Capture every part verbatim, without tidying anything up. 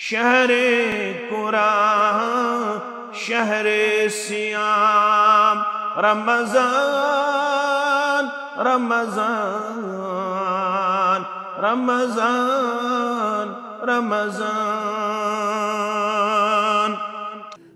شهر قرآن، شهر صيام، رمضان، رمضان، رمضان، رمضان.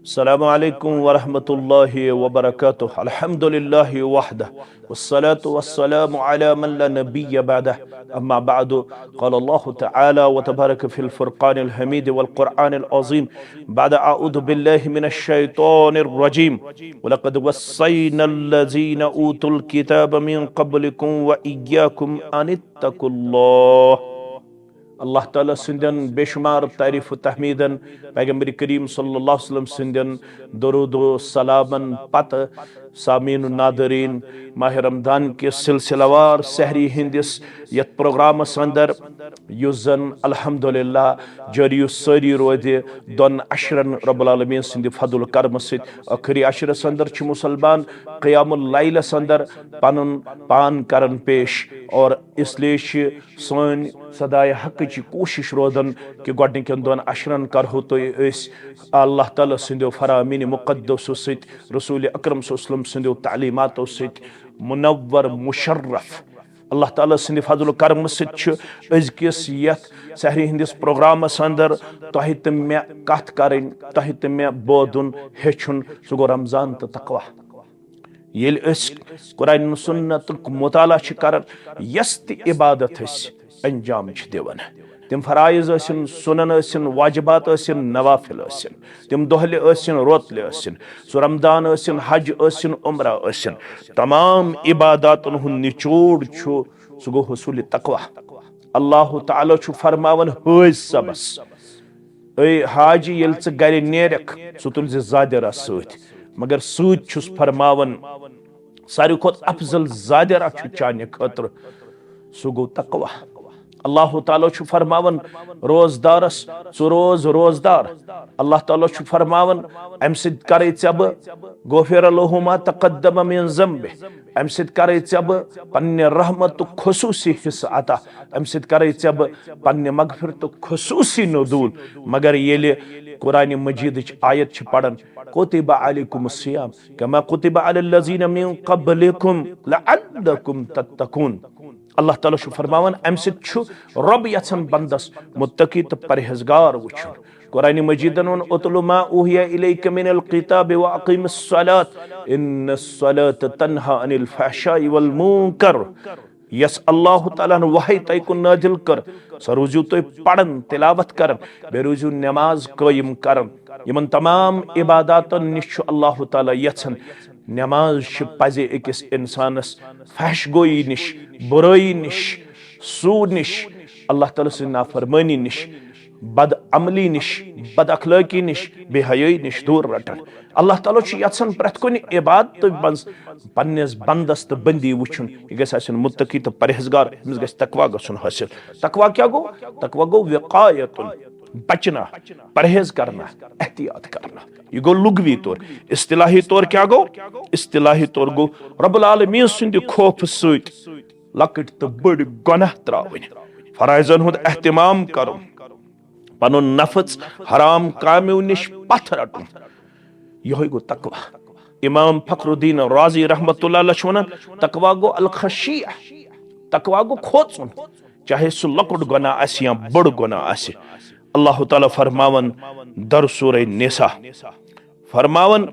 السلام عليكم ورحمة الله وبركاته. الحمد لله وحده، والصلاة والسلام على من لا نبي بعده. أما بعد، قال الله تعالى وتبارك في الفرقان الحميد والقرآن العظيم بعد أعوذ بالله من الشيطان الرجيم: ولقد وصينا الذين أوتوا الكتاب من قبلكم وإياكم أن اتقوا الله. اللہ تعالیٰ سٕنٛدٮ۪ن بے شمار تعریف و تحمیدن، پیغمبر کریم صلی اللہ علیہ وسلم سٕنٛدٮ۪ن درود و سلامن پتہٕ، سامعین و ناظرین، ماہ رمضان کِس سلسلہ وار سحری ہٕنٛدِس یتھ پروگرامس اندر، یُس زن الحمدللہ جٲری و سٲری روزِ دۄن عشرن رب العالمین سٕنٛدِ فضل و کرمہٕ سۭتۍ۔ ٲخری عشرس اندر چھِ مسلمان قیام اللیلس اندر پنُن پان کران پیش، اور اس لیے چھِ سٲنۍ صدائے حقٕچ یہِ کوٗشِش روزان کہِ گۄڈٕنِکٮ۪ن دۄن عشرن کرہو تُہۍ أسۍ اللہ تعالیٰ سٕنٛدیو فرامینِ مقدسو سۭتۍ، رسول اکرم صلی اللہ علیہ وسلم سٕنٛدیو تعلیماتو سۭتۍ منور مشرف۔ اللہ تعالیٰ سٕنٛدِ فضل و کرمہٕ سۭتۍ چھُ أزکِس یتھ سحری ہٕنٛدِس پروگرامس اندر تۄہہِ تہٕ مےٚ کتھ کرٕنۍ، تۄہہِ تہٕ مےٚ بوزُن، ہیٚچھُن، سُہ گوٚو رمضان تہٕ تقویٰ۔ ییٚلہِ أسۍ قرآن و سنتُک مطالعہ چھِ کران، یۄس تہِ عبادت أسۍ انجام چھِ دِوان، تِم فرائض ٲسِن، سنن ٲسِن، واجبات ٲسِن، نوافل ٲسِن، تِم دۄہلہِ ٲسِن، روتلہِ ٲسِن، سُہ رمضان ٲسِن، حج ٲسِن، عمرہ ٲسِن، تمام عباداتن ہُنٛد نچوڑ چھُ، سُہ گوٚو حصول تقویٰ۔ اللہ تعالیٰ چھُ فرماوان حٲج صٲبس، اے حاجی، ییٚلہِ ژٕ گرِ نیرکھ، ژٕ تُلزِ زادِ رس سۭتۍ، مگر سۭتۍ چھُس فرماوان، ساروی کھۄتہٕ افضل زادِ رس چھُ چانہِ خٲطرٕ، سُہ گوٚو تقویٰ۔ اللہ تعالیٰ چھُ فرماوان روزدارس، ژٕ روز روزدار۔ اللہ تعالیٰ چھُ فرماوان، امہِ سۭتۍ کرے ژےٚ بہٕ، غفر لہ ما تقدم من ذنبہ، امہِ سۭتۍ کرے ژےٚ بہٕ پننہِ رحمتُک خصوصی حصہٕ عطا، امہِ سۭتۍ کرے ژےٚ بہٕ پننہِ مغفرتُک خصوصی نزول۔ مگر ییٚلہِ قرآن مجیدٕچ آیت چھِ پران، کتب علیکم الصیام کما کتب علی الذین من قبلکم لعلکم تتقون۔ اللہ تعالیٰ چھُ فرماوان، امہِ سۭتۍ چھُ رۄب یژھان بندس متقی تہٕ پرہیزگار وٕچھُن۔ قرآن مجیدن ووٚن، اتل ما اوحی الیک من الکتاب واقم الصلاۃ ان الصلاۃ تنہی عن الفحشاء والمنکر۔ یۄس اللہ تعالیٰ ہن وحی تۄہہِ کُن نازل کٔر، سۄ روٗزِو تُہۍ پران، تلاوت کران، بیٚیہِ روٗزِو نماز قٲیِم کران۔ یِمن تمام عباداتن نِش چھُ اللہ تعالیٰ یژھان۔ نماز چھِ پزِ أکِس انسانس فحش گویی نِش، برٲیی نِش، سوٗد نِش، اللہ تعالیٰ سٕنٛز نافرمٲنی نِش، بد عملی نِش، بد اخلٲقی نِش، بے حیٲیی نِش دوٗر رٹان۔ اللہ تعالیٰ چھُ یژھان پرٛٮ۪تھ کُنہِ عبادتہٕ منٛز پننِس بندس تہٕ بندی وٕچھُن۔ یہِ گژھِ آسُن متقی تہٕ پرہیزگار، أمِس گژھِ تقویٰ گژھُن حٲصِل۔ تقویٰ کیٛاہ گوٚو؟ تقویٰ گوٚو وقایتُن، بچنا، پرہیز کرنا، احتیاط کرنا۔ یہِ گوٚو لغوی طور۔ اصطلاحی طور کیٛاہ گوٚو؟ اصطلاحی طور گوٚو رب العالمین سٕنٛدِ خوفہٕ سۭتۍ لۄکٕٹۍ تہٕ بٔڑۍ گۄناہ ترٛاوٕنۍ، فرائضن ہُنٛد اہتمام کرُن، پنُن نفس حرام کامیو نِش پتھ رٹُن۔ یِہوٚے گوٚو تقویٰ۔ امام فخر الدین رازی رحمتہ اللہ علیہ چھُ ونان، تقویٰ گوٚو الخشیہ، تقویٰ گوٚو کھوژُن، چاہے سُہ لۄکُٹ گۄناہ آسہِ یا بوٚڑ گۄناہ آسہِ۔ اللہ تعالیٰ فرماوان در سورہ نساء، فرماوان،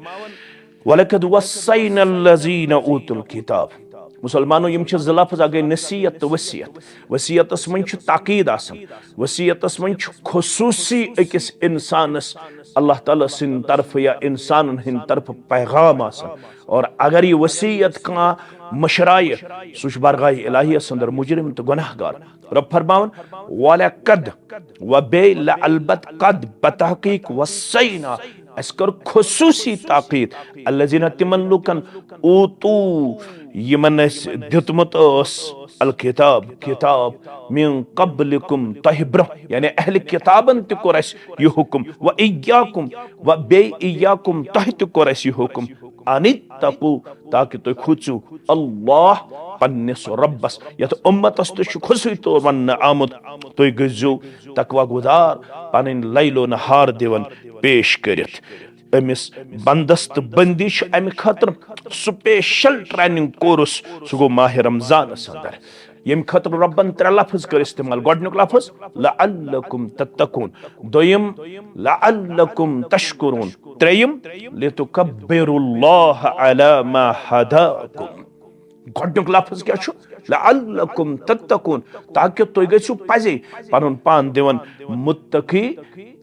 وَلَقَدْ وَصَّيْنَا الَّذِينَ أُوتُوا الْكِتَابَ۔ مسلمانو، یِم چھِ زٕ لفظ، اکھ گٔے نصیحت تہٕ وصیت۔ وصیتس منٛز چھُ تاکید آسان، وصیتس منٛز چھُ خصوصی أکِس انسانس اللہ تعالیٰ سٕنٛدِ طرفہٕ یا انسانن ہٕنٛدِ طرفہٕ پیغام آسان۔ اور اگر یہِ وصیت کانٛہہ مٔشرایہِ، سُہ چھُ بارگاہ الٰہیس اندر مجرم تہٕ گۄناہ گار۔ رب فرماوان، وَلَقَدْ، و بیٚیہِ لَالبت قد، بتحقیق وصینا، اَسہِ کٔر خصوٗصی تاکید، الذین، تِمن لوٗکن، اوتو، یِمن اَسہِ دیُتمُت اوس، الکتاب، کتاب، من قبلکم، تۄہہِ برٛونٛہہ، یعنی اہل کتابن تہِ کوٚر اَسہِ یہِ حُکم، و ایاکم، و بیٚیہِ ایاکم، تۄہہِ تہِ کوٚر اَسہِ یہِ حُکم۔ ان اتقوا، تاکہ تُہۍ کھوٗژِو اللہ، پننِس رۄبس۔ یتھ امتس تہِ چھُ خصوصی طور وننہٕ آمُت، تُہۍ گٔژھزیو تقوی گُزار، پنٕنۍ لیل و نہار دِوان پیش کٔرِتھ۔ أمِس بندس تہٕ بندی چھُ امہِ خٲطرٕ سپیشل ٹریننگ کورس، سُہ گوٚو ماہ رمضانس اندر، ییٚمہِ خٲطرٕ رۄبن ترٛےٚ لفظ کٔر استعمال۔ گۄڈنیُک لفظ لعلکم تتقون، دوٚیِم لعلکم تشکرون، ترٛیٚیِم لتکبروا اللہ علی ما ہداکم۔ گۄڈنیُک لفظ کیٛاہ چھُ؟ لعلکم تتقون، تاکہ تُہۍ گٔژھِو پزے پنُن پان دِوان متقی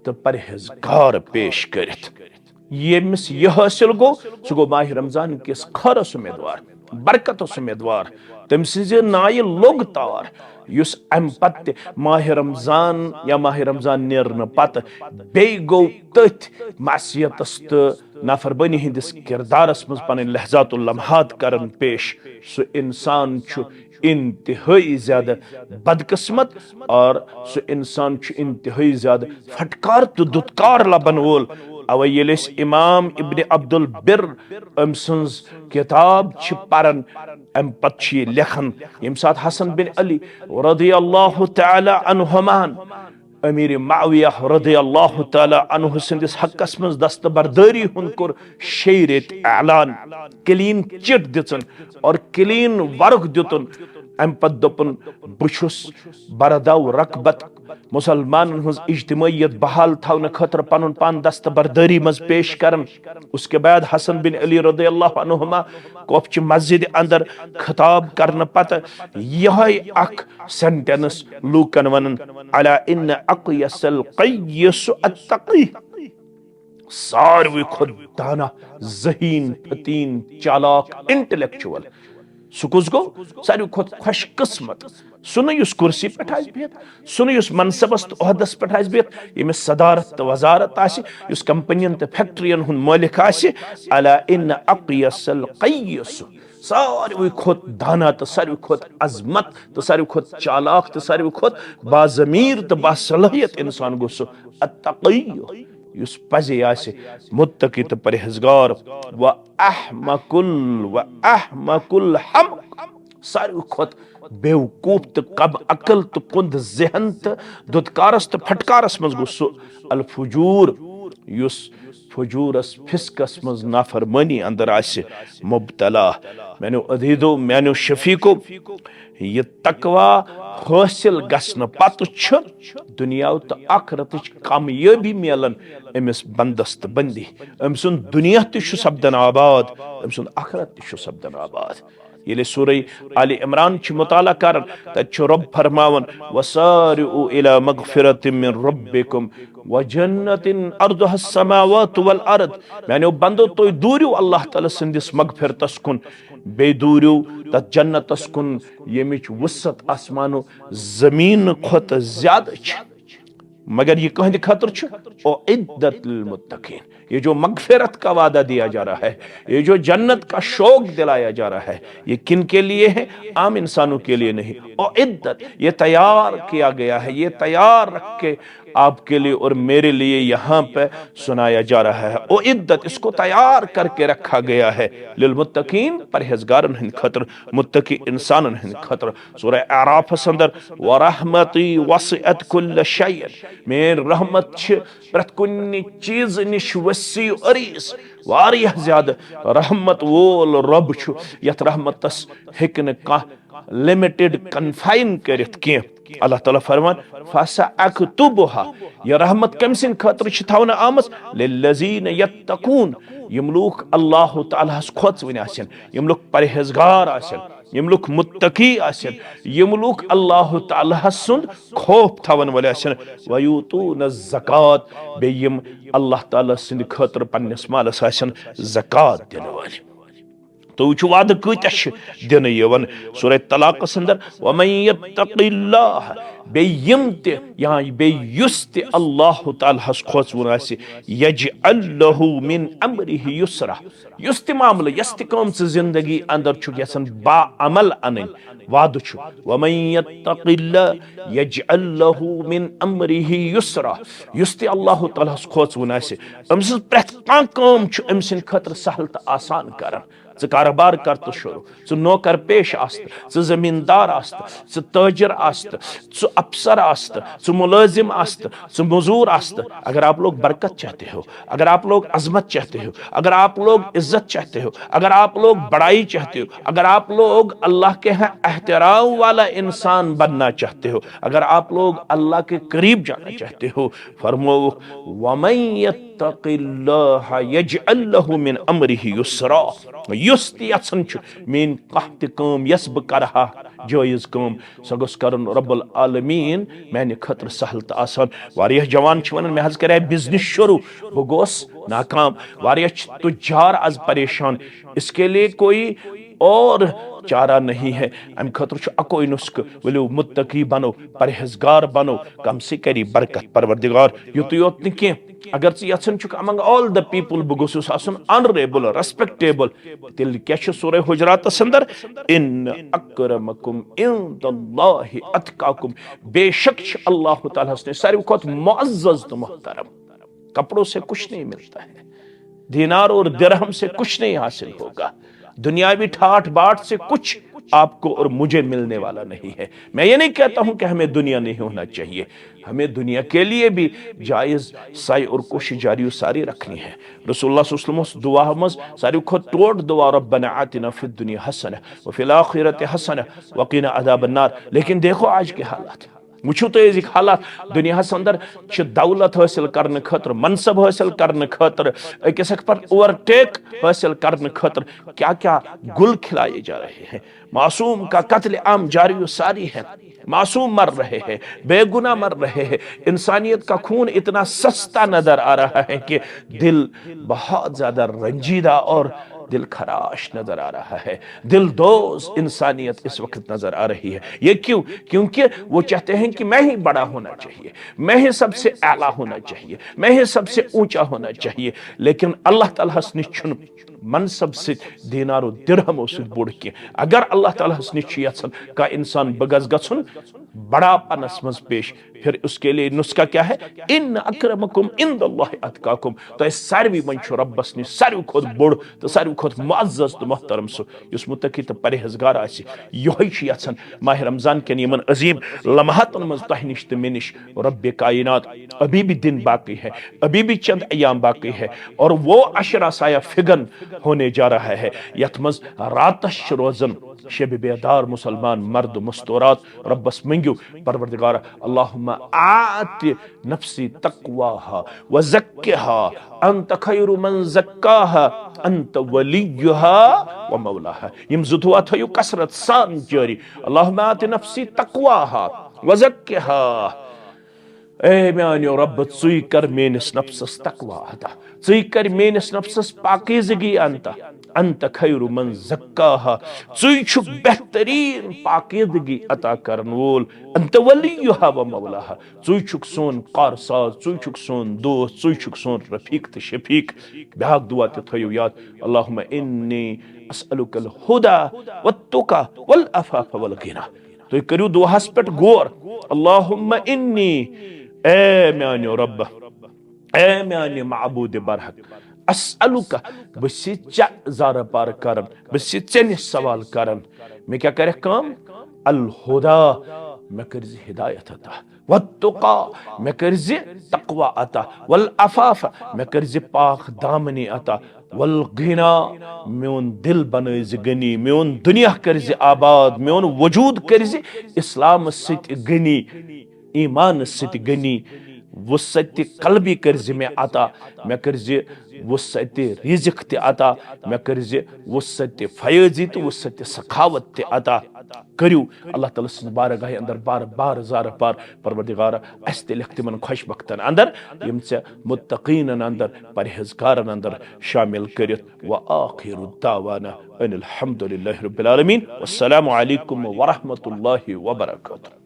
تہٕ پرہیزگار پیش کٔرِتھ۔ ییٚمِس یہِ حٲصِل گوٚو، سُہ گوٚو ماہِ رمضان کِس خٲرس اُمیدوار، برکتس اُمیدوار، تٔمۍ سٕنٛزِ نایہِ لوٚگ تار۔ یُس امہِ پتہٕ تہِ ماہِ رمضان یا ماہِ رمضان نیرنہٕ پتہٕ بیٚیہِ گوٚو تٔتھۍ معصیتس تہٕ نافرمٲنی ہٕنٛدِس کردارس منٛز پنٕنۍ لحظات و لمحات کران پیش، سُہ انسان چھُ انتہٲئی زیادٕ بدقسمت، اور سُہ انسان چھُ انتہٲئی زیادٕ پھٹکار تہٕ دُتکار لبن وول۔ اوے ییٚلہِ أسۍ امام ابن عبد البر أمۍ سٕنٛز کتاب چھِ پران، امہِ پتہٕ چھُ یہِ لیکھان، ییٚمہِ ساتہٕ حسن بن علی رضی اللہ تعالی عنہمان امیر معاویہ رضی اللہ تعالی عنہ سٕنٛدِس حقس منٛز دستبردٲری ہُنٛد کوٚر شیٚیہِ ریٚتۍ اعلان، کلین چٹ دِژٕن اور کلین ورق دیُتُن۔ امہِ پتہٕ دوٚپُن، بہٕ چھُس بردو رغبت، مسلمانن ہٕنٛز اجتماعیت بحال تھاونہٕ خٲطرٕ پنُن پان دستبردٲری منٛز پیش کران۔ اس کے بعد حسن بن علی رضی اللہ عنہما کوفچہِ مسجد اندر خطاب کرنہٕ پتہٕ یہے اکھ سینٹینس لوٗکن ونان، الا ان اقیس القیس التقی۔ ساروی کھۄتہٕ دانا، ذہین، فتین، چالاک، انٹلیکچوئل۔ سُہ کُس گوٚو؟ ساروی کھۄتہٕ خۄش قسمت۔ سُہ نہٕ یُس کُرسی پٮ۪ٹھ آسہِ بِہِتھ، سُہ نہٕ یُس منصبس تہٕ عہدس پٮ۪ٹھ آسہِ بِہِتھ، ییٚمِس صدارت تہٕ وزارت آسہِ، یُس کمپنین تہٕ فیکٹرین ہُنٛد مٲلِک آسہِ، الا ان اقیس القیس۔ ساروی کھۄتہٕ دانا تہٕ ساروی کھۄتہٕ عظمت تہٕ ساروی کھۄتہٕ چالاک تہٕ ساروی کھۄتہٕ باضمیر تہٕ باصلاحیت انسان گوٚو سُہ التقی، یُس پزے آسہِ متقی تہٕ پرہیزگار۔ و احمق ال-، و احمق الحمق، ساروی کھۄتہٕ بیوقوف تہٕ کم عقل تہٕ کُند ذہن تہٕ دُتکارس تہٕ پھٹکارس منٛز گوٚو سُہ الفجور، یُس فجورس، فسقس منٛز، نافرمٲنی اندر آسہِ مبتلا۔ میانیو عزیزو، میانیو شفیقو، یہِ تقوی حٲصِل گژھنہٕ پتہٕ چھُ دُنیا تہٕ آخرتٕچ کامیٲبی میلان أمِس بندس تہٕ بندی۔ أمۍ سُنٛد دُنیا تہِ چھُ سپدان آباد، أمۍ سُنٛد آخرت تہِ چھُ سپدان آباد۔ ییٚلہِ سورہ آل عمران چھِ مطالعہ کران، تتہِ چھُ رۄب فرماوان، وسارعوا الی مغفرۃ من ربکم وجنۃ عرضها السماوات والارض۔ میانیو بندو، تُہۍ دوٗرِو اللہ تعالیٰ سٕنٛدِس مغفرتس کُن، بیٚیہِ دوٗرِو تتھ جنتس کُن، ییٚمِچ وسعت آسمانو زمین کھۄتہٕ زیادٕ چھِ۔ مگر یہ کہندِ خٲطرٕ چھُ؟ اعدت للمتقین۔ یہ جو مغفرت کا وعدہ دیا جا رہا ہے، یہ جو جنت کا شوق دلایا جا رہا ہے، یہ کن کے لیے ہے؟ عام انسانوں کے لیے نہیں۔ اعدت، یہ تیار کیا گیا ہے، یہ تیار رکھ کے آپ کے لیے اور میرے لیے یہاں پہ سنایا جا رہا ہے۔ اعدت، اس کو تیار کر کے رکھا گیا ہے للمتقین، پرہیزگارن ہند خطر، متقی انسانن ہند خطر۔ سورہ اعرافس اندر، ورحمتی وسعت کل شیء، میٲنۍ رحمت چھِ پرٛٮ۪تھ کُنہِ چیٖزٕ نِش وسیع و عریض، واریاہ زیادٕ رحمت وول رۄب چھُ، یتھ رحمتس ہیٚکہِ نہٕ کانٛہہ لِمِٹِڈ، کنفاین کٔرِتھ کینٛہہ۔ اللہ تعالیٰ فرمان، فسأکتبها، یہِ رحمت کٔمۍ سٕنٛدِ خٲطرٕ چھِ تھاونہٕ آمٕژ؟ للذین یتقون، یِم لوٗکھ اللہ تعالیٰ ہس کھوژوٕنۍ آسن، یِم لوٗکھ پرہیزگار آسن، یِم لوٗکھ متقی آسن، یِم لوٗکھ اللہ تعالیٰ ہس سُنٛد خوف تھاون وٲلۍ آسن، ویوتون الزکات، بیٚیہِ یِم اللہ تعالیٰ سٕنٛدِ خٲطرٕ پننِس مالس آسن زکات دِنہٕ وٲلۍ۔ تُہۍ وٕچھِو وعدٕ کۭتیاہ چھِ دِنہٕ یِوان سورہ طلاقس اندر، ومن یتق اللہ، بیٚیہِ یِم تہِ یا بیٚیہِ یُس تہِ اللہ تعالیٰ ہس کھوژوُن آسہِ، یجعل لہ من امرہ یسرا، یُس تہِ معاملہٕ، یۄس تہِ کٲم ژٕ زندگی اندر چھُکھ یژھان باعمل انٕنۍ، وعدٕ چھُ، ومن یتق اللہ یجعل لہ من امرہ یسرا، یُس تہِ اللہ تعالیٰ ہس کھوژوُن آسہِ، أمۍ سٕنٛز پرٛٮ۪تھ کانٛہہ کٲم چھُ أمۍ سٕنٛدِ خٲطرٕ سہل تہٕ آسان کران۔ ژٕ کارٕبار کر تہٕ شروع، ژٕ نوکر پیش آست، ژٕ زمیٖندار آست، ژٕ تٲجر آست، ژٕ افسر آست، ژٕ ملٲزم آست، ژٕ مزور آست۔ اگر آپ لوگ برکت چاہتے ہو، اگر آپ لوگ عظمت چاہتے ہو، اگر آپ لوگ عزت چاہتے ہو، اگر آپ لوگ بڑائی چاہتے ہو، اگر آپ لوگ اللہ کے ہاں احترام والا انسان بننا چاہتے ہو، اگر آپ لوگ اللہ کے قریب جانا چاہتے ہو، فرمو، ومن یتق اللہ یجعل لہ من امرہ یسرا۔ یُس تہِ یژھان چھُ میٲنۍ کانٛہہ تہِ کٲم یۄس بہٕ کرٕ ہا جٲیز کٲم، سۄ گوٚژھ کرُن رب العالمین میانہِ خٲطرٕ سہل تہٕ آسان۔ واریاہ جوان چھِ ونان، مےٚ حظ کرے بزنس شروع، بہٕ گوس ناکام۔ واریاہ چھِ تجار از پریشان، اس کے لیے کوئی اور چارہ نہیں ہے۔ امہِ خٲطرٕ چھُ اکوے نسخہٕ، ؤلِو متقی بنو، پرہیزگار بنو، کم سے کری برکت پروردگار۔ یُتُے یوت نہٕ کینٛہہ، اگر ژٕ یژھان چھُکھ among all the people بہٕ گوٚژھُس آسُن honourable، respectable، تیٚلہِ کیٛاہ چھُ سورہ حجراتس اندر؟ ان اکرمکم عند اللہ اتقاکم، بے شک چھِ اللہ تعالیٰ ہس نِش ساروی کھۄتہٕ معزز تہٕ محترم۔ کپڑوں سے کچھ نہیں ملتا ہے، دینار اور درہم سے کچھ نہیں حاصل ہوگا، دنیاوی ٹھاٹ باٹ سے کچھ آپ کو اور مجھے ملنے والا نہیں ہے۔ میں یہ نہیں کہتا ہوں کہ ہمیں دنیا نہیں ہونا چاہیے، ہمیں دنیا کے لیے بھی جائز سعی اور کوشش جاری و ساری رکھنی ہے۔ رسول اللہ صلی اللہ علیہ وسلم اوس دعا منٛز ساروی کھۄتہٕ ٹوٹھ دعا، ربنا آتنا فی الدنیا حسنہ وفی الآخرۃ حسنہ وقنا عذاب النار۔ لیکن دیکھو آج کے حالات، وٕچھِو تُہۍ أزِکۍ حالات۔ دُنیاہَس اندر چھِ دولت حٲصِل کرنہٕ خٲطرٕ، منصب حٲصِل کرنہٕ خٲطرٕ، أکِس اکھ پر اوورٹیک حٲصِل کرنہٕ خٲطرٕ کیٛاہ کیٛاہ گُل کھلائے جا رہے ہیں۔ معصوم کا قتل عام جاری و ساری ہے، معصوم مر رہے ہیں، بے گناہ مر رہے ہیں۔ انسانیت کا خون اتنا سستا نظر آ رہا ہے کہ دل بہت زیادہ رنجیدہ اور دل خراش نظر آ رہا ہے، دل دوز انسانیت اس وقت نظر آ رہی ہے۔ یہ کیوں؟ کیونکہ وہ چاہتے ہیں کہ میں ہی بڑا ہونا چاہیے، میں ہی سب سے اعلیٰ ہونا چاہیے، میں ہی سب سے اونچا ہونا چاہیے۔ لیکن اللہ تعالیٰ ہس نِش چھُنہٕ منصب سۭتۍ، دینار و درہمو سۭتۍ بوٚڑ کینٛہہ۔ اگر اللہ تعالیٰ ہس نِش چھُ یژھان کانٛہہ انسان بہٕ گژھٕ گژھُن بڑاپنس منٛز پیش، پھر اس کے لیے نسخہ کیا ہے؟ ان اکرمکم عند اللہ اتقاکم۔ تۄہہِ ساروی منٛز چھُ رۄبس نِش ساروی کھۄتہٕ بوٚڑ تہٕ ساروی کھۄتہٕ معزز تہٕ محترم سُہ، یُس متقی تہٕ پرہیزگار آسہِ۔ یِہوٚے چھُ یژھان ماہ رمضان کٮ۪ن یِمن عظیٖم لمحاتن منٛز تۄہہِ نِش تہٕ مےٚ نِش۔ رب کائنات ابھی بھی دن باقی ہے، ابھی بھی چند ایام باقی ہے، اور وہ عشرہ سایہ فگن ہونے جا رہا ہے، یتھ منٛز راتس چھِ روزان شب بیدار مسلمان مرد مستورات۔ ربس منگیو، پروردگار، اللہم آت نفسی تقواہا وزکہا انت خیر من زکاہا انت ولیہا و مولاہا۔ یم زٕ دعا تھٲیِو کثرت سان جٲری۔ اللہم آت نفسی تقواہا وزکہا۔ اے میانیو رب، ژٕے کر میٲنِس نفسس تقوی عطا، ژٕے کر میٲنِس نفسس پاکیزگی عطا۔ انت خیر من زکاہا، ژٕے چھُکھ بہتریٖن پاکیزگی عطا کرن وول۔ انت ولیہا و مولاہا، ژٕے چھُکھ سون کارساز، ژٕے چھُکھ سون دوست، ژٕے چھُکھ سون رفیق تہٕ شفیق۔ بیاکھ دعا تہِ تھٲیِو یاد، اللہم انی اسألک الہدی والتقی والعفاف والغنی۔ تُہۍ کٔرِو دُعاہَس پٮ۪ٹھ غور۔ اللہم انی، اے میانیو رب، اے میانہِ معبود برحق، اسألک، بہٕ چھُس ژےٚ زارٕ پار کران، بہٕ چھُس ژےٚ نِش سوال کران۔ مےٚ کیٛاہ کرکھ کٲم؟ الہدا، مےٚ کٔرۍ زِ ہدایت عطا۔ والتقی، مےٚ کٔرۍ زِ تقوی عطا۔ والعفاف، مےٚ کٔرۍ زِ پاک دامنی عطا۔ والغنا، میون دل بنٲے زِ غنی، میون دنیا کٔرۍ زِ آباد، میون وجود کٔرۍ زِ اسلام سۭتۍ غنی، ایمان سۭتۍ غنی۔ وسعت قلبی کٔرۍ زِ مےٚ عطا، مےٚ کٔرۍ زِ وسعت رزق تہِ عطا، مےٚ کٔرۍ زِ وسعت فیاضی تہٕ وسعت سخاوت تہِ عطا۔ کٔرِو اللہ تعالیٰ سٕنٛز بارگاہہِ اندر بار بار زارٕ پار، پروردگارا، اسہِ تہِ لیکھ تِمن خۄش بختن اندر، یِم ژےٚ متقیٖنن اندر، پرہیزگارن اندر شامل کٔرِتھ۔ وآخر دعوانا ان الحمد للہ رب العالمین۔ والسلام علیکم ورحمۃ اللہ وبرکاتہ۔